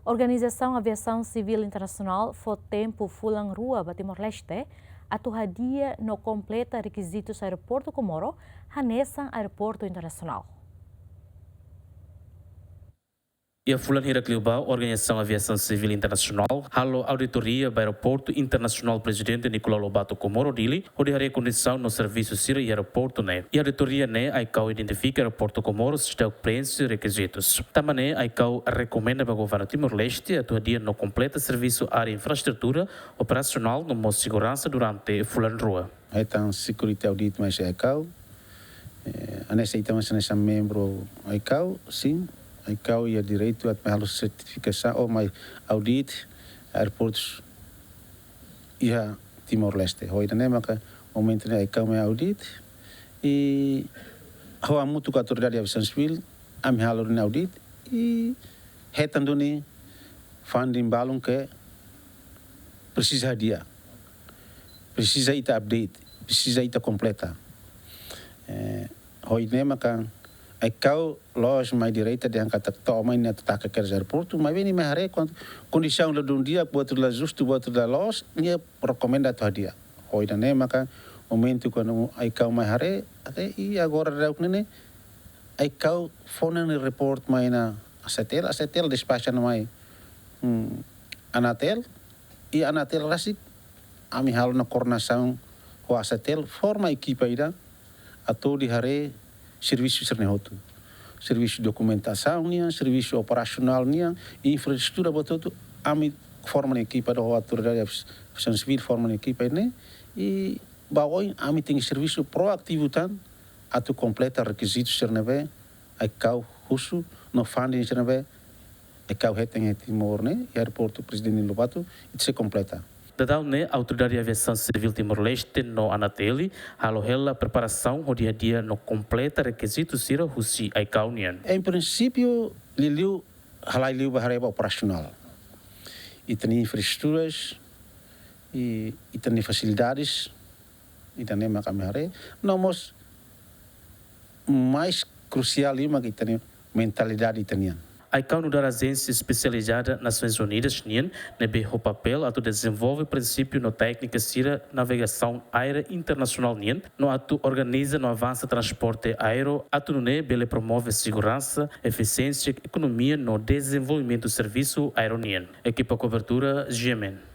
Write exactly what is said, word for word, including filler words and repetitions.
Organizasaun Aviasaun Sivíl Internasionál fó tempu fulan rua ba Timor-Leste atu hadi'a no kompleta rekizitus aeroportu Comoro hanesan aeroportu internasionál. Iha fulan hirak liubá, Organizasaun Aviasaun Sivíl Internasionál halo auditoria ba Aeroportu Internasionál Prezidente Nicolau Lobato Comoro Dili, hodi haree kondisaun no servisu sira iha aeroportu ne'e. Iha auditoria ne'e, ICAO identifika aeroportu Comoro seidauk preenxe rekizitus. Tanba ne'e, ICAO rekomenda ba Governu Timor-Leste atu hadi'a no kompleta servisu área infraestrutura, operasionál no mós seguransa durante fulan rua. Hetan security audit mai husi ICAO. Eh, hanesan ita mós hanesan membru ICAO, sin. ICAO iha direitu atu mai halo sertifikasaun ou mai audit aeroportus iha Timor-Leste. Ho ida-ne'e maka momentu ne'e ICAO mai audit. I ho hamutuk ho Autoridade Aviasaun Sivíl, ami halo duni audit. I hetan duni funding balun ke presiza hadi'a. Presiza ita update, presiza ita kompleta. Eh, ho ida-ne'e maka ICAO la'ós mai direta dehan katak to'o mai nia atu taka kedas aeroportu, maibé nia mai haree kon-, kondisaun la dún di'ak, buat la justu, buat la loos, nia rekomenda atu hadi'a. Ho ida-ne'e maka momentu kuandu ICAO mai haree, até i agora daudauk ne'e ne'e, ICAO fó nia report mai iha ACTL, ACTL despaxa ona mai, hmm, ANATL, i ANATL rasik, ami halo ona koordenasaun ho ACTL, forma ekipa ida atu hodi haree servisu sira-ne'e hotu. Servisu dokumentasaun nian, servisu operasionál nian, infraestrutura buat hotu, ami forma ona ekipa ida ho Autoridade Aviasaun Sivíl forma ona ekipa ne'e, i ba oin ami tenke servisu proativu tan atu kompleta rekizitu sira ne'ebé ICAO husu no funding sira ne'ebé ICAO hetan iha Timor ne'e, iha aeroportu Prezidente Lobato, ita sei kompleta. Daudaun ne'e, Autoridade Aviasaun Sivíl Timor-Leste no ANATL halo hela preparasaun hodi hadi'a no kompleta rekizitu sira husi ICAO nian. Em princípio, liuliu halai liu ba haree ba operasionál. Ita-nia infraestruturas, i ita-nia fasilidades, ita-nia mak ami haree. No mós mais krusiál liu mak ita-nia mentalidade ita-nian. ICAO nu'udar ajénsia espesializada Nasoins Unidas nian, ne'ebé ho papél atu dezenvolve prinsípiu no téknika sira navegasaun aérea internasionál nian, no atu organiza no avansa transporte aéreu, atu nune'e bele promove seguransa, efisiénsia, ekonomia no dezenvolvimentu servisu aéreu nian. Ekipa kobertura, G M N.